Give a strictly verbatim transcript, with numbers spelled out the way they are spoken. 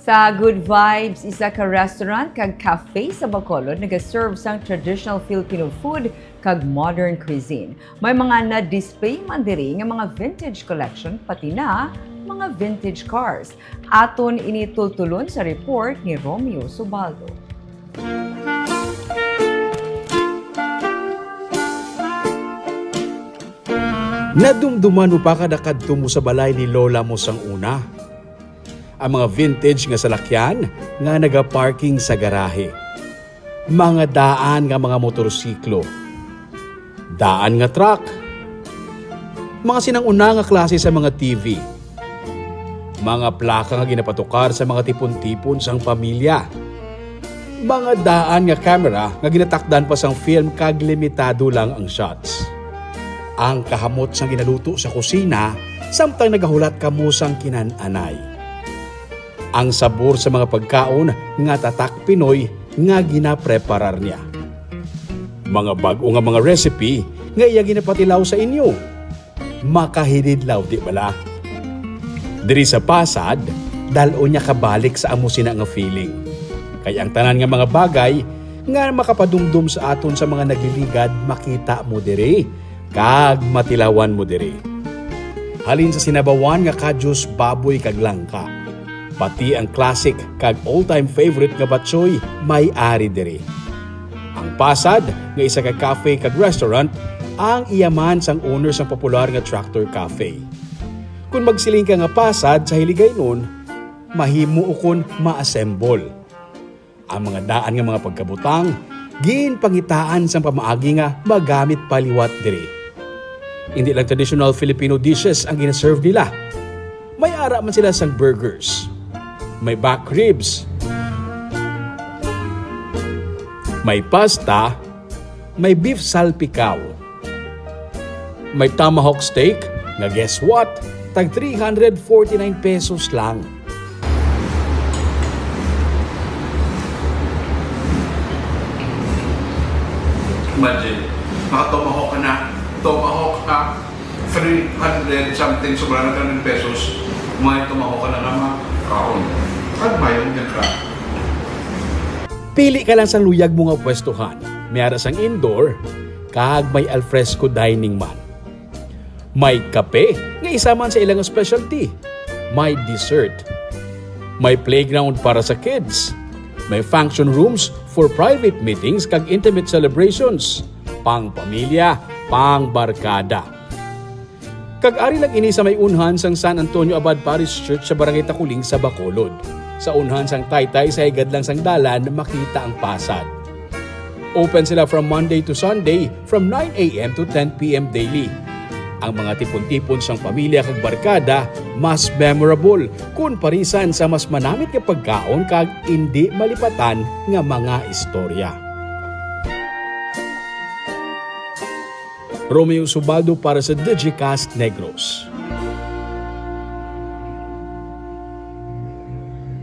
Sa Good Vibes, isa ka restaurant kag cafe sa Bacolod nagaserve sang traditional Filipino food kag modern cuisine. May mga na-display man diri nga mga vintage collection, pati na mga vintage cars. Aton ini tultulon sa report ni Romeo Subaldo. Nadumduman mo pa kada kadto mo sa balay ni lola mo sang una? Ang mga vintage nga salakyan nga nagaparking sa garahe. Mga daan nga mga motorsiklo. Daan nga truck. Mga sinang-una nga klase sa mga T V. Mga plaka nga ginapatukar sa mga tipon-tipon sang pamilya. Mga daan nga kamera nga ginatakdan pa sang film kag limitado lang ang shots. Ang kahamot sang ginaluto sa kusina samtang nagahulat kamo sang kinan-anay. Ang sabor sa mga pagkaon nga tatak Pinoy nga ginapreparar niya. Mga bag-o nga mga recipe nga iya ginapatilaw sa inyo. Makahinidlaw, di bala? Diri sa Pasad, dal-on niya kabalik sa amo sina nga feeling. Kay ang tanan nga mga bagay nga makapadumdom sa aton sa mga nagliligad makita mo diri kag matilawan mo diri. Halin sa sinabawan nga kadyos, baboy kag langka, pati ang classic kag all-time favorite nga batchoy may ari diri. Ang Pasad nga isa ka cafe kag restaurant ang iya man sang owner sang popular nga Tractor Cafe. Kon magsiling ka nga Pasad sa Hiligaynon, mahimo ukon ma-assemble. Ang mga daan nga mga pagkabutang ginpangitaan sang pamaagi nga magamit pa liwat diri. Indi lang traditional Filipino dishes ang ginaserve nila. May ara man sila sang burgers. May back ribs. May pasta. May beef salpicao. May tomahawk steak nga, guess what? Tag three hundred forty-nine pesos lang. Imagine, maka-tomahawk ka na. Tomahawk ka. Three hundred something, sobra na three hundred pesos. May tomahawk ka na nga makaon. At mayong yan ka. Pili ka lang sang luyag mo nga pwestuhan. May ara sang indoor, kag may alfresco dining man. May kape nga isa man sa ilang specialty. May dessert. May playground para sa kids. May function rooms for private meetings kag intimate celebrations. Pang pamilya, pang barkada. Kag ari lang ini sa may unhan sang San Antonio Abad Parish Church sa Barangay Taculing sa Bacolod. Sa unhan sang taytay, sa higad lang sang dalan, makita ang Pasad. Open sila from Monday to Sunday, from nine a m to ten p m daily. Ang mga tipon-tipon sang pamilya kag barkada mas memorable kon parisan sa mas manamit nga pagkaon kag indi malipatan nga mga istorya. Romeo Subaldo para sa Digicast Negros.